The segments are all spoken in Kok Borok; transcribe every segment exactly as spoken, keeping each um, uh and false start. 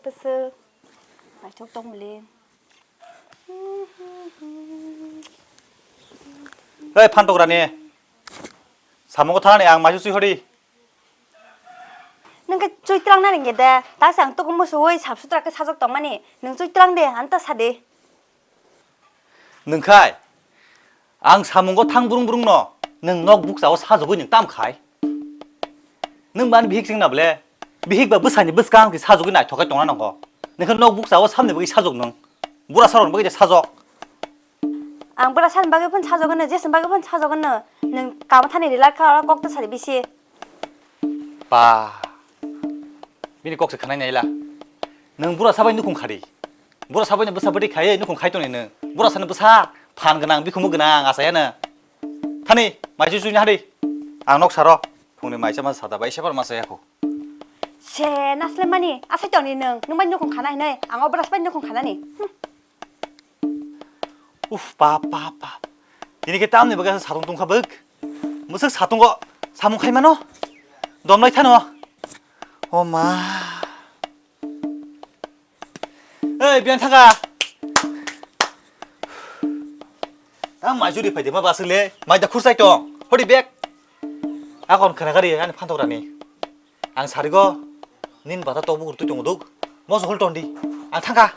Sir, naithok tongmili. Hei, phantok rani. Samungo thani ang maisu sui hori. Nang khe chui twlang nani nge de. Ta se ang tuku musuwi sap sutra khe sajok tongmani. Nang chui twlang de, ang ta sadi. Nungkhai, ang samungo thang brung brung no, nwng nok bukcha o sajogwi nwng tam khai. Nwng bani bihik sing na ble, bihik ba bwsani bwskang si sajogwi naithok khai tongna nango. Nungkha nok bukcha o samni bagwi sajok nwng. Bura sarok bagwi sajok. Ang bura sani bagwi phun sajok no, jesni bagwi phun sajok no. Nwng kamo thani rila kha oro kok ta sari bisi. Ba. Bini kok se khanai naila. Nwng bura sabai nukhung khari. Bura sabai no bwsa bwtwi khaiwi nukhung khai tongni nwng. Bura sano bwsa phan gwnang, bikhumu gwnang, asaya no. Thani, mai chui chui ni hari. Ang nok saro. Phungni mai chama sada bai sebar masa yako. Se nasle mani, asai tongni nwng. Nwng bai nukhung khana hinai. Ang o bura sabai nukhung khanani. Hmm. Uf, pap, pap, pap. Tini khe tamni bagwi satung tungkha bwk. Mwswk satungo samung khai mano. Domlai thano. O ma. Ei, biyan thaka. Tang mai juri phaidi ma baswk le. Mai da khursai tong. Hodi bek. Akon khana gari ani phantok rani. Ang sarigo, nini bata tok bukur twi tongo duk. Moso hol tondi. Ang thangkha.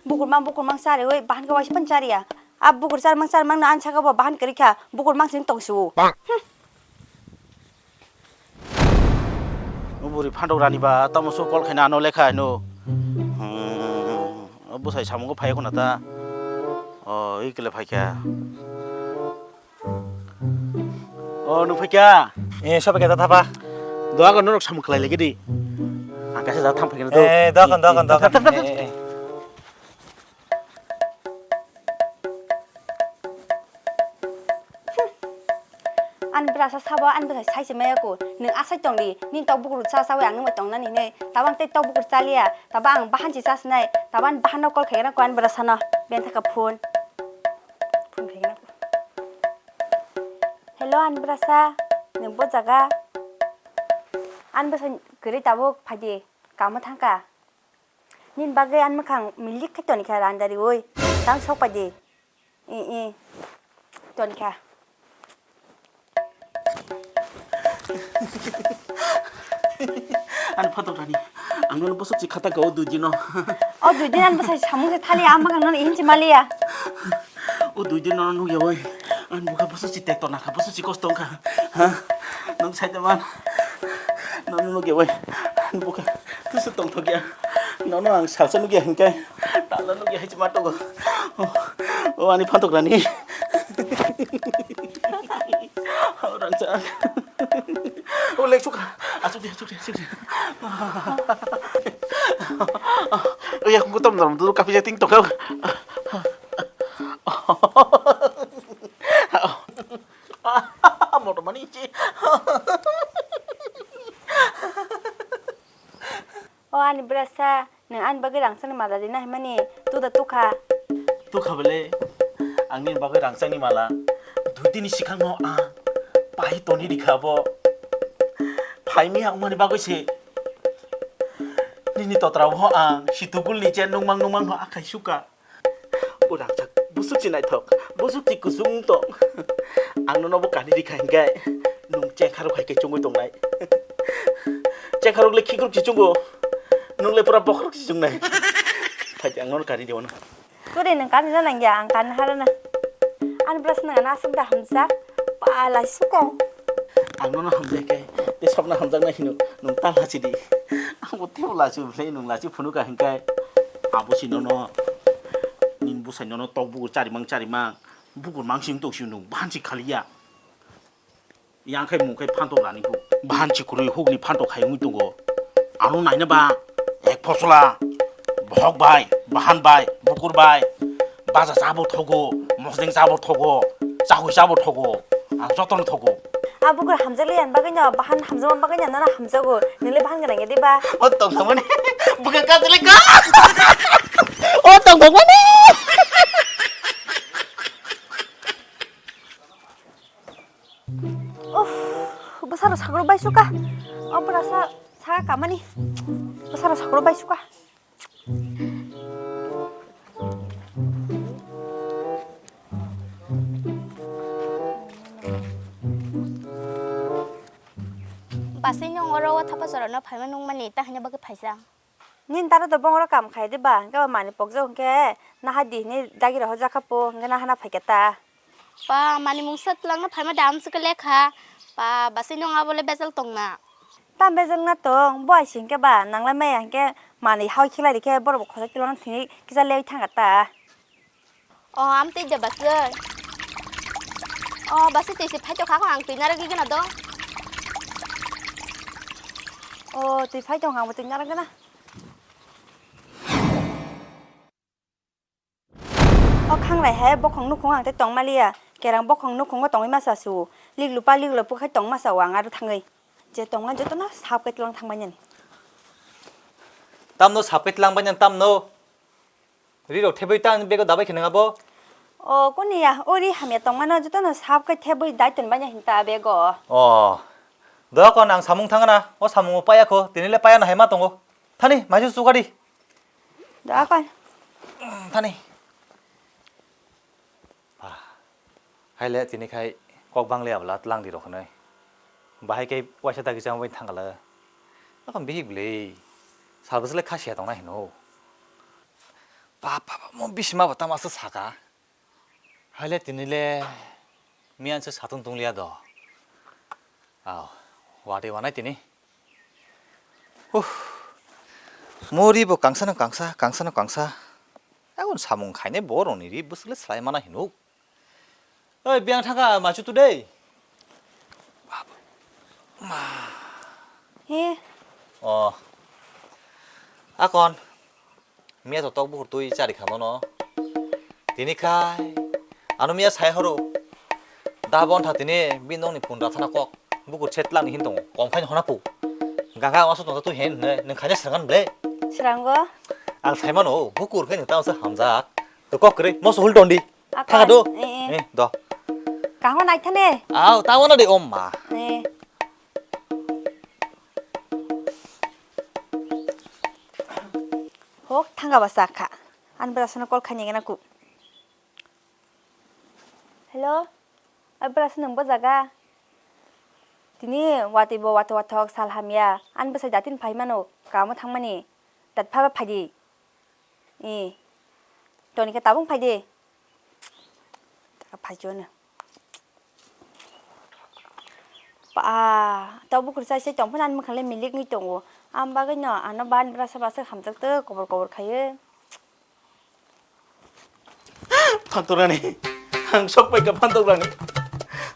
Bukur mang, bukur mang sari, oi, bahan khe waisa pan chariya. A bukur char mang, char mang na an saka bo bahan kari kha. Bukur mang sing tong su. Bang. Hmm. O buri phantok rani ba, tamo so kol khaina ano lekha ano. Hmm, o bwsai samungo phai khuna ta. O, ikle phaikha. O, nukphai kha? Eh, sobe keta thapa. Doa ko norok samung khlai lagi di. Ang kaisa ja tham phai kena do. Eh, doa kon, doa kon, doa kon. Thap, thap, thap, thap. Eh, eh. Ani brasa sabo, ani brasa sai se maya ko. Nung asai tong di. Ni tok bukur cha cha ang nung tong nani ne. Tabang te tok bukur cha liya. Tabang bahan si cha sinai. Tabang bahan no call khaina ko ani brasa no. Ben thaka phone. Phone khaina ko. Hello, ani brasa, nwng bo jaga? Ani bwsa kwrwi tabuk phaidi, kamo thangkha. Nini bagwi ani mwkhang milik khe tonikha randari oi, tang sok paidi. I, i, tonikha. Ani phatok rani, ang nono bwswk si khata kha o dui dino. O dui din ani bwsai samung se thali, ama kang nono ihin si maliya. O dui din nono nukya oi, ani bukha bwswk si tekto nakha, bwswk si kosto wngkha. Ha? Nwng saida man, nono nukya oi, ani bukha bwswk tongthokya. Nono ang salsa nukya hinkhe, tala nukya hai si ma tongo. O, o ani phatok rani. O rangchak. O lek sukha. Asuk di, asuk di, asuk di. O ya kuku tom dam dulu kapi jating tokau. Motor mani ci. O ani brasa, nwng ani bagwi rangchakni mala rina himani, tuda tukha. Tukha bele, ang nini bagwi rangchakni mala. Dui dini sikhangno ang pai toni rikha bo. Phaimi ang mani bagwi se. Nini totra bo ang situgulni je nungmang nungmang no akhai suka. O rangchak, bwswk si naithok, bwswk si kuchung tong. Ang nono bo kani rikha hinkhe, nwng chengkharok hai khe chungwi tongnai. Chengkharok le khikrok si chungo, nwng le pura bokhorok si chungnai. Phaidi ang nono kani riono. Turi nwng kani na nangya, ang kani harana. Ani bwraswk nang ano aswk da hamjak, pala sukong. Ang nono hamjai khe, tei sabno hamjaknai hino, nwng ta lachi di. Ang bo teibo lachi bwlai, nwng lachi phunukha hinkhe. Abo si nono, nini bwsai nono tok bukur charimang charimang, bukur mangsing tong si nwng bahan si khaliya. Yang khai mung khai phantok rani bu. Bahan si kwrwi hukni phantok khai wngwi tongo. Ano naina ba, ek phosola, bohok bai, bahan bai, bukur bai, baja chabo thogo, mosdeng chabo thogo, chahwi chabo thogo, ang jotono thogo. A bukur hamjakle yan bagwi no, bahan hamjakma bagwi no, nono hamjago, nwngle bahan gwnang ya de ba? O tongthokmani, bukur kajole ka. O tongthokmani. Uff, bwsarok sagoro bai suka. O bwrasa Sakro bai suka. Basai nung oro o thapa jora no phaima nung mani ta hanya bagwi phaisa. Nini taro to bongoro kam khai de ba, hingke ba mani pokjak hingke naha di hini dagi rohor jakha po, hingke naha na phaikha ta. Pa, mani mungsa twlangna phaima da amswk lekha. Pa, basai nung abole bejal tongna. Tam bejal na tong, bo ai singke ba, nanglai maya hingke mani hao khilai rikhe borok bo khosa twlangna thini kisa lewi thangkha ta. O, am twi da basai. O, basai twi se phai tokha ko ang twi narwgwi gana do. O, twi phai tong ang bo twi narwgwi gana. O khanglai hai bokhong nukhung ang tei tongmaliya. Kerang bokhong nukhungo tongwi masa su. Liklupa liklupu khai tong masa o ang aro thangwi. Je tongna jotono sap kai tlang thangmani. Tamno sap kai tlang bani tamno. Ri rok thebwi tang bego dabai khe nang abo. O kuniya, o ri hamya tongmano jotono sap kai thebwi dai ton bani hinta bego. O. Doa kon ang samung thangna. O samungo paya kho. Tinile paya na hai ma tongo. Thani, maisu sukadi. Da kon. Thani. Ah. Haile tini khai kok bang le abla tlang di rok hinoi. Bahai kai waisa dagi jang bai thangla. Akon bihik bwle. Sal bwsle khasia tongna hino. Pa pa pa mo bisima ba tama sa saka. Haile tini le miyan se satung tung liya do. Aw, wati wanai tini. Huh. Mori bo kangsa no kangsa, kangsa no kangsa. Aboni samung khainai bo roni ri bwswk le slai mana hino. Oi, biyang thangka machu tu dei. He. Oh. Akon. Miya to tok bukur twi chari kha mano. Tini khai ano miya sai horo. Da bon tha tini bini nokni pun rathana kok. Bukur chet lang hin tongo. Kom khai hona pu. Ganga wasu tong tu hen ne nang khai srangan ble. Srango. Ang sai mano bukur khai ta hamjak. To kok kre mo suhul tondi. Thanga do. Eh, eh. Eh, do. Kahmo nai thane. Aw, ta wana de om ma. Eh. Hok thanga ba sakha. An bwrasano call khaini gana ku. Hello. Ai bwrasa nang bo jaga. Tini watwi bo wathok wathok sal hamya. An bwsai datin phai mano. Kamo thangmani. Dat phaba phaidi. I. Toni khe tabung phaidi. Taka phai chwno. Pa, tabuk rwchai se tong phano ani mwkhang le milik wngwi tongo. Ang bagwi no ano ban bwrasa bwswk hamjak twi kobor kobor khaio. Phantokrani, ang sok paikha phantokrani.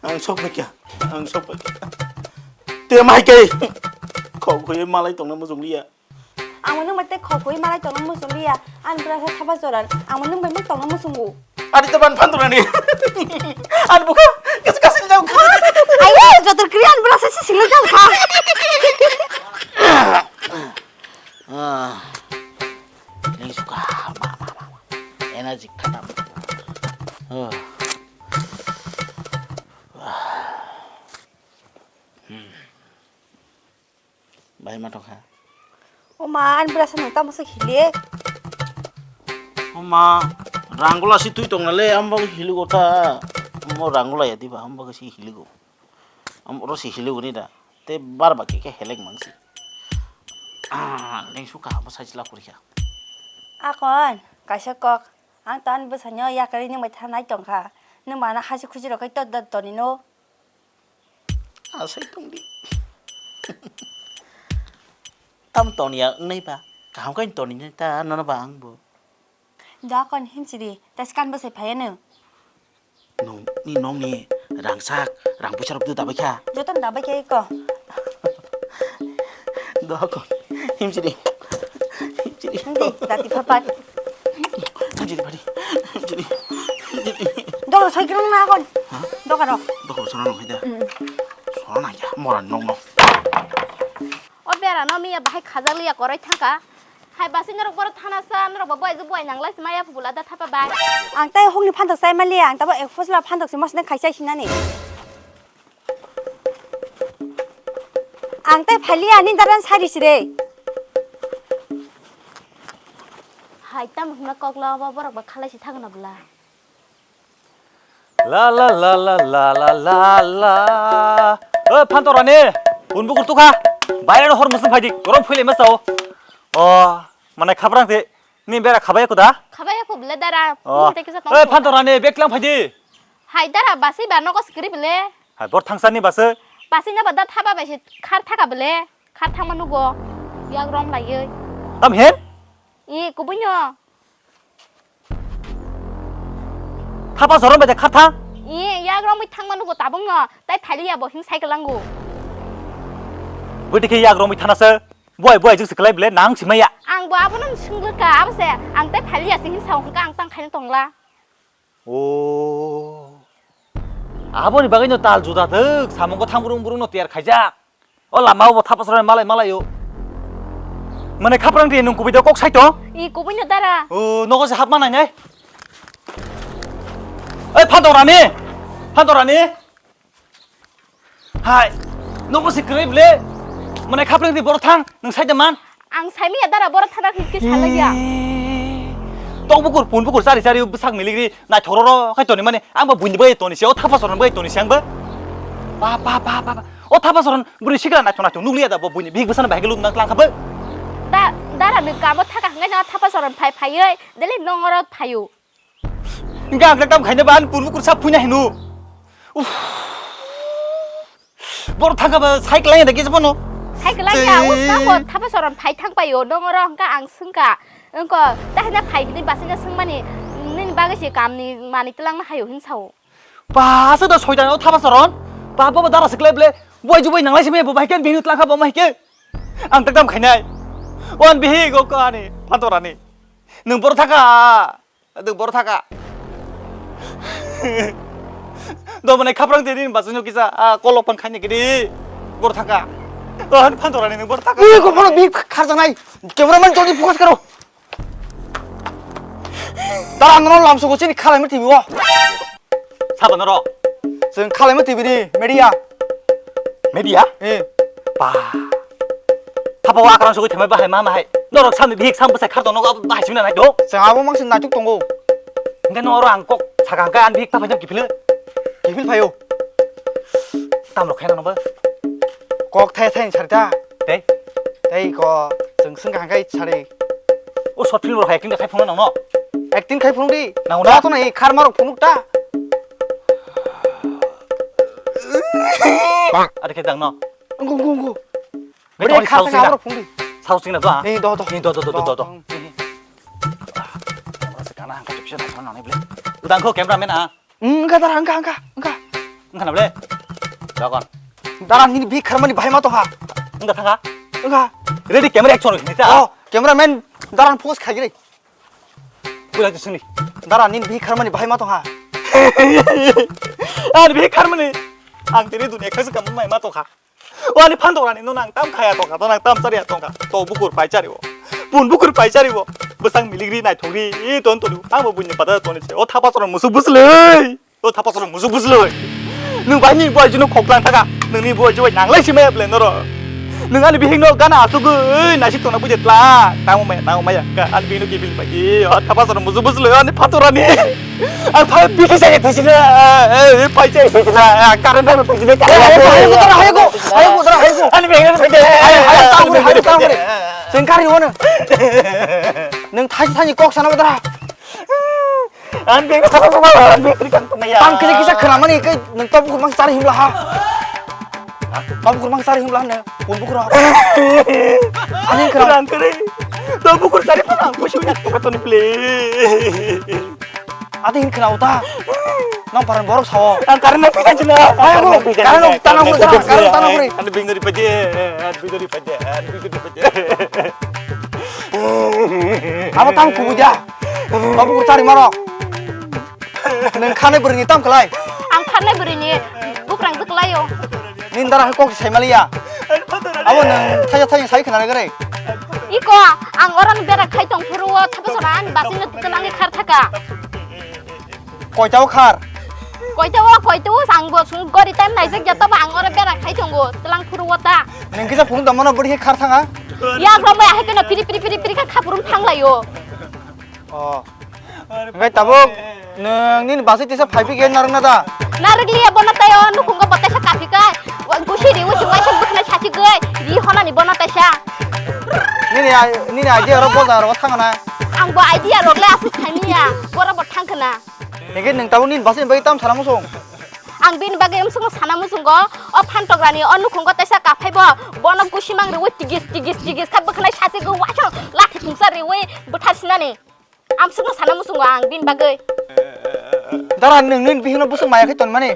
Ang sok paikha, ang sok paikha. Te mai kai. Khok hoye malai tongna mujung liya. Ang nwng bai tei khok hoye malai tongna mujung liya. Ang bwrasa thapa joran. Ang nwng bai tongna musungo. Ari to ban phantokrani. Ang bukha kasi kasi jam kha. Ayo jotor kri ang bwrasa si singla jam kha. Ah. Ning suka ma ma ma. Energy khatam. Ah. Hmm. Bai ma tongkha. O ma, ani bwrasa nang tamo se hili. O ma, rangula si twi tongna le, ambo hiligo ta. Mo rangula ya diba, ambo si hiligo. Ambo ro si hiligo ni da. Te bar ba ke ke helek mang si. Ah, leng suka, mo sai chila kurikha. Akon, kaisa kok. Ang to ani bwsano yakari nung bai thanai tongkha. Nung ba ano hasi khusi rok kai to, to, toni no. Asai tongdi. Tam toniya wngnai ba. Kaham khe toni nai ta nono ba ang bo. Da kon himchiri, ta skan bwsai phaiya nung. Nung ni nong ni rangsak, rang puisa rok da bai kha. Joto da bai kha ko. Da kon himchiri. Himchiri. Hindi, dati papat. Himchiri pari. Himchiri. Himchiri. Dok soi krang na kon. Ha? Dok aro. Dok sona nong haida. Mm. Sona ya, mora nong nong. O bera no miya bahai khajak liya koroi thangka. Hai basi norok boro thana sa, norok bo boy ju boy nang lai maya phubula da thapa bai. Ang tai hokni phantok sai maliya, ang tabo ek phosla phantok si mosna khai sai sinani. Ang tai phaliya ni daran sari sire. Kaitam hwnna kokla obo borok ba khalai si thangna bwla. La la la la la la la la. O Phantorani, pun bukur tukha. Bayar hor musung phaidi, gorom phuile ma sao. O, mane khabrang te, ni bera khabaya kuda? Khabaya ku bwle dara. O, mung te kisa tong. Phantorani, bek lang phaidi. Hai dara basi ba nogo sikri bwle. Hai bor thangsani basi. Basi na ba da thaba bai se khar thaka bwle. Khar thangma nugo. Yak rom laiye. Tam hen? I kubui no. Thapa sorom bai de kha tha. I, yak romwi thangma nugo tabung no, tai phailiya bo hing cycle lango. Bwtwi khe yak romwi thana se. Boi, boi, jik se kwlai bwle, nang si maya. Ang bo abono swnglo ka, abo se, ang tai phailiya se hing sao hwnkha ang tang khaino tongla. O. Aboni bagwi no tal juda thwk, samung ko thang burung burung no tiyar khaijak. O lama o bo thapa sorani malai malai o. Mane khaprang di nung kubui da kok sai to? I kubui no dara. O nogo se hap manai nai. Oi Phantorani. Phantorani. Hai. Nogo se kwrwi ble. Mane khaprang di boro thang nung sai de man. Ang saimi ya dara boro thana khe khe salai ya. Tong bukur pun bukur sari sari bwsak miligri. Naithok roro khai toni mani, ang bo buini bai toni se, o thapa soron bai toni se ang bo. Ba, ba, ba, ba, ba. O thapa soron bwrwi sikla naithok naithok nukliya da bo buini bihik bwsano bahai khe lubna tlang kha bo. Da, dara ni kamo thaka hwnkhai no thapa soron phai phaiwi, dele nongoro phaio. Hingke ang tam khaina ba ani purbo kursa phuina hino. Uff. Boro thangkha ba cycle laina kisa bono. Cycle laina, tei. Uskango thapa soron phai thang paio, nongoro hingke ang swngkha. Wngkha, tahina phai hwnwi basina swngmani, nini bagwi se kamni manwi twlangna haio hwn sao. Ba, asa da soitan o thapa soron. Ba, bo dara siklai ble. Boi jubai nanglai simi bo bahai ken bihnu tlangkha bo mahai ke. Ang tak tam khainai. Wan bihi go ko ani, Phantorani. Nwng boro thaka. Aduk boro thaka. Domonai khaprang tini basungno kisa, ah, kolok pang khaini kini. Boro thaka. Oh, Phantorani nwng boro thaka. Ui, ko boro bi kharjanai. Cameraman jodi focus karo. Dara nono lamsugo chini khalai mati biwo. Sabo noro. Chwng khalai mati bini media. Media? Eh. Ba. Thapa wa akrang sugui thamai bahai ma mahai. Norok samni bihik sam bwsai khar tongno bahai simna nai do. Chwng abo mangsi naituk tongo. Hingke no oro ang kok saka hingke ang bihik ta phaijak kiphilwi. Kiphil phaio. Tamrok khaina no ba. Kok thai thai sari ta. Tei? Tei ko chwng swngkha hingke sari. O short film rok hai acting khai phunukna nangno. Acting khai phunukdi. Nangno da? Da to nai khar marok phunuk ta. Are khe dangno. Ungu, ungu, ungu. Bre, tori kha sal singna. Kha phungdi. Sal singna do, ha? Ni do, do. Ni do, do, do, do, do, do. Hmm, hmm. Ora se kana hangka chukse na nang ni ble. Udang kho cameraman, ha? Hmm, wngkha dara, wngkha, wngkha, wngkha. Wngkha na ble? Dogon. Dara nini bihik kharmani bahai ma tongha. Wngkha thangkha? Wngkha. Ready camera action ni ta. Oh, cameraman dara focus khai gri. Pura tu sini. Dara nini bihik kharmani bahai ma tongha. Ani bihik kharmani. Ang tini dunia khasi kamu mai ma tongkha. O ani Phantorani no nang tam khaya tongkha, to nang tam chariya tongkha. To bukur pai chariwo. Pun bukur pai chariwo. Bwsang miligri naithokri ton toni. Ang bo buini pada toni se. O thapa soron musuk buslei. O thapa soron musuk buslei. Nwng bai ni boi jino khoklang thaka. Nwng ni boi joi nanglai simaya ble noro. Nwng ani bihik no gana asugwi naisik tongna bujitla. Tamo maya, tamo maya. Ani bihik no kibil pai. O thapa soron musuk buslei ani Phantorani. Ang pha bikhi jaya thaisina, eh, eh, pai jaya thaisina, eh, current bai thaisina, current bai thaisina. Hayago, hayago, hayago, hayago. Ani beng thaisina. Hayago, hayago, tamo, hayago, tamo. Sengkari wono. Nang thaisi thani kok sana dara. Ani beng thaisina, ani beng thaisina. Tang kisa kisa khnamani ke nang top kurmang sari himla ha. Top kurmang sari himla ne. Pun bukur ha. Ani khnam. Rang kare. Top bukur sari pa ang kusu ni tukatoni ple. Ate hin khna uta. Nang paran borok sao. Ang karena pita jina. Ayo, karena tanang uta, karena tanang uta. Anu bingori paje, anu bingori paje, anu bingori paje. Abo tam kubuja. Abo kuchari maro. Nang khane bwrwini tam klai. Ang khane bwrwini bukrang kwlaio. Nini dara hai kok sai maliya. Abo nwng thaisa thaisa sai khna gare. Iko, ang oran bera khai tong phuru o thapa sora ani basing no twlang khar thaka. Koita o khar? Koita o, koita o, ang bo sung gori time naijak ya tabo ang oro bera khai tongo, twlang phuru o ta. Nwng kisa phuru da mano bwrwi khe khar thanga? Ya, romai hai keno piri piri piri piri kha khapurung thanglaio. Oh. Hwnkhe tabuk nwng nini basi tisa phaiphikhe narwkna da? Narwkliya bono tei o nukhungo bo teisa kaphikha. Gusi riwi se waisa bwkhnai sachigwi ri honani bono teisa. Nini ai-, nini idea rok boja rok thangna. Ang bo idea rok le aswk saimanya, boro bo thangkhna. Hwnkhe nwng tabuk nini basi bagwi tam sana muchung? Ang bini bagwi umsukno sana muchungo, o phantokrani o nukhungo teisa kaphai bo, bono gusimang riwi tigis, tigis, tigis kha bwkhnai sachigwi waisa lathi thungsa riwi bwthar sinani. Amsukno sana muchungo ang bini bagwi. Dara, nwng nini bihikno bwswk maya khe tonmani?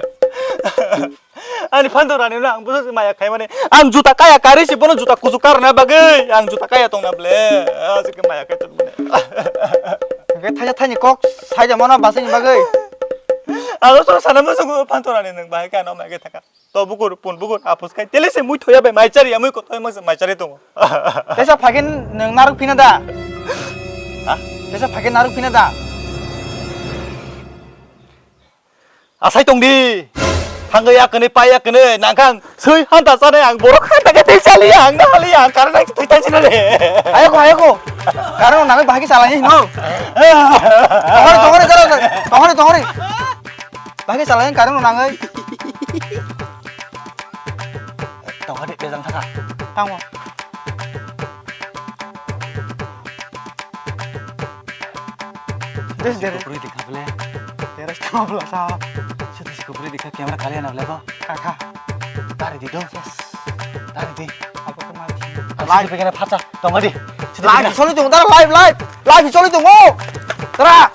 Ani phanto rani no ang bwswk maya khaimani. Ang juta kaya karwi se bono juta kuchuk karna bagwi. Ang juta kaya tongna ble. Aswk khe maya khe tonmani. Hwnkhe thaisa thaini kok saida mano basini bagwi. Ang so sana muchungo phanto rani nwng bahai khe ano maya khe thaka. To bukur, pun bukur, apus kai. Tele se mui thoya bai mai chari, amui ko thoya mai chari tongo. Tesa phagin nwng naruk phina da? Ha? Tesa phagin naruk phina da? Asai tong di. Thangwi ya kene, pai ya kene, nangkang sui hanta sane ang borok hanta ke tei chali ang, na hali ang, karena tei chali le. Ayo ko, ayo ko. Karena nangwi bahagi salai no. Tongori, tongori, tongori, tongori, tongori. Bahagi salai karena nangwi. Tongo de, bejang thaka. Tango. Des, des. Sikupri dikha ble. Teras tama bla sa. Sita sikupri dikha camera kali ana ble ko. Kaka. Tari di do. Yes. Tari di. Apa ko mari? Live. Sita pegana phacha. Tongo di. Sita live pegana. Soli tongo, tara live, live. Live soli tongo. Tara.